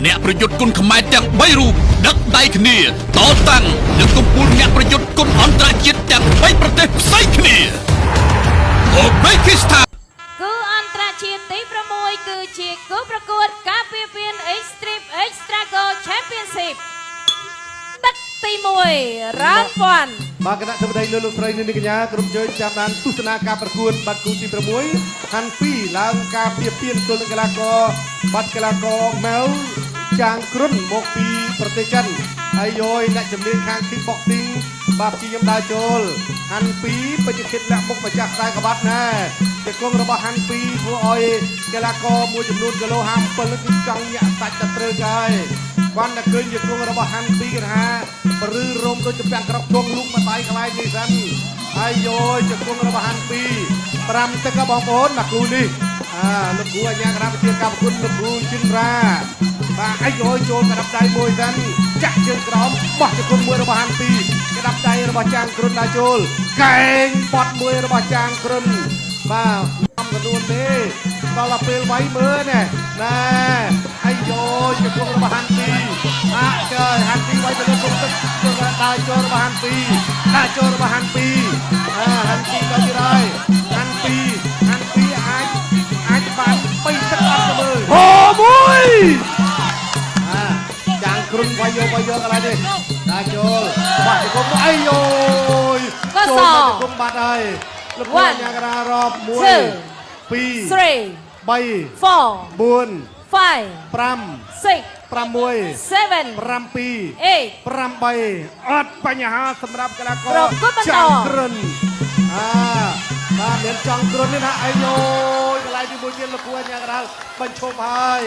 អ្នកប្រយុទ្ធគុនខ្មែរទាំង3រូបដឹកដៃគ្នាតតាំងនឹងកំពូលអ្នកប្រយុទ្ធគុនអន្តរជាតិទាំង3ប្រទេសផ្សេងគ្នាអូបេគីស្ថាន គូអន្តរជាតិទី6គឺជាគូប្រកួតការពារពាន Extreme Extra Go Championship ទឹកទី1 Round 1 បាទគណៈធិបតីលោកលោកស្រីនិងនាងកញ្ញាក្រុមជើញចាំដានទស្សនាការប្រកួតបាត់គូទី6ហាន់2ឡើងការពៀពៀនទល់នឹងកីឡាករបាត់កីឡាករម៉ែវចាងគ្រុនមកពីប្រទេសចិនហើយយយអ្នកជំនាញខាង kickboxing បាទព្យាយាមដើរចូលហាន់2បច្ចេកលាក់មុខម្ចាស់ខ្សែក្បាត់ណែជង្គង់របស់ហាន់2ធ្វើឲ្យកីឡាករមួយចំនួនគីឡូ57នោះគឺចង់ញាក់សាច់តែត្រូវហើយ គាត់តែឃើញជង្គង់របស់ហាន់ពីគេថាព្រឺរោមដូចជាពាំងក្រកជងលូកមកដៃកន្លែងនេះសិនហើយយោជង្គង់របស់ហាន់ពី5ទឹកបងប្អូនណាគ្រូនេះអាលោកគ្រូអញ្ញាគណៈវិទ្យាការប្រគុណលោកគ្រូជិនរ៉ាបាទអាយយោចូលក្តាប់ដៃមួយសិនចាក់ជើងក្រោមបោះជង្គង់មួយរបស់ហាន់ពីក្តាប់ដៃរបស់ចាងគ្រុនដល់ចូលកែងបត់មួយរបស់ចាងគ្រុនបាទំកនួនទេដល់ដល់ពេលវាយមើលណែណែអាយយោជង្គង់របស់ហាន់ពីអាចើហាន់ពីវាយទៅលើគុំទឹកដើរចូលរបស់ហាន់ពីដើរចូលរបស់ហាន់ពីអាហាន់ពីដល់ទៀតហើយហាន់ពីហាន់ពីអាចអាចបាន3ទឹកអត់ទៅមើល ហូមួយ អាចាងគ្រុនវាយយកវាយយកកន្លែងនេះដើរចូលបាក់ជង្គង់អាយយោចូលមកជង្គង់បាត់ហើយលោកគ្រូញ៉ាករារាប់1 2 3 3 4 4 5 5 6 6 7 7 8 8អត់បញ្ហាសម្រាប់កីឡាករ ប្រកួតបន្ត ចង់គ្រុនអាបាទមានចង់គ្រុននេះណាអាយយោយកន្លែងទីមួយទៀតលោកគ្រូអញ្ញាកដាលបញ្ឈប់ហើយ